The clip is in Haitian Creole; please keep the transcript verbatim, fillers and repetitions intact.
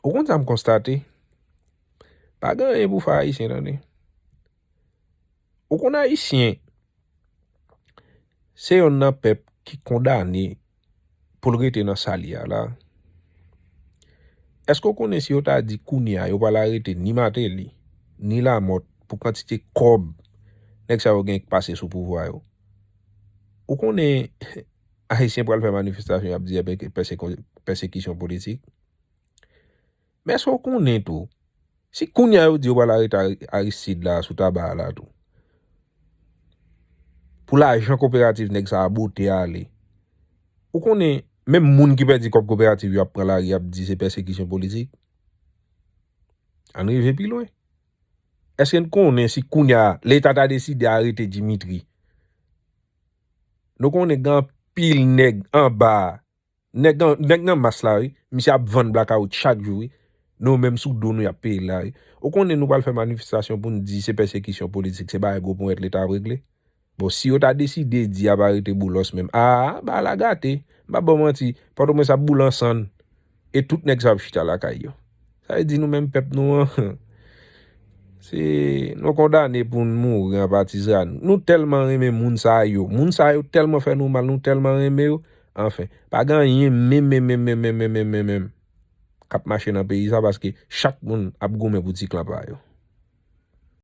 Ou konn sa m konstate? Pa gen anyen pou fè Ayisyen, tande. Ou konn Ayisyen, se yonn nan pèp ki kondane pou l rete nan sa li a la. Èske w konnen si yo ta di kounye a yo pral arete ni Martelly, ni Lamothe pou kantite kòb nèg sa yo gen k pase sou pouvwa yo? Ou konnen Ayisyen pral fè manifestasyon, y ap di, "Ebyen, ke pèseko-, pèsekisyon politik." Men èske w konnen tou, si kounye a yo di yo pral arete Ari-, Aristide la sou taba a la tou, pou lajan koperativ nèg sa a bote ale, ou konnen, menm moun ki pèdi kòb koperativ yo ap pran lari, ap di se pèsekisyon politik? Ann rive pi lwen. Èske n konnen si kounye a Leta ta deside arete Dimitri? Nou konnen gen anpil nèg anba a. Nèg an, nèg nan mas la, wi. Misye ap vann blakawout chak jou, wi. Nou menm sou do nou y ap peye l la, wi. Ou konnen nou pral fè manifestasyon pou n di se pèsekisyon politik, se bagay gwo ponyèt Leta ap regle? Bon, si yo ta deside di y ap arete Boulos menm, a, bagay la gate. M p ap ba w manti, Pòtoprens ap boule an sann. E tout nèg sa ap chita lakay yo. Sa vle di nou menm pèp nou an, se, nou kondane pou n mouri an patizan. Nou tèlman renmen moun sa yo. Moun sa yo tèlman fè nou mal, nou tèlman renmen yo. Anfen, pa gen anyen menm, menm, menm, menm, menm, menm, menm, menm, menm k ap mache nan peyi sa, paske chak moun ap goumen pou ti klan pa yo.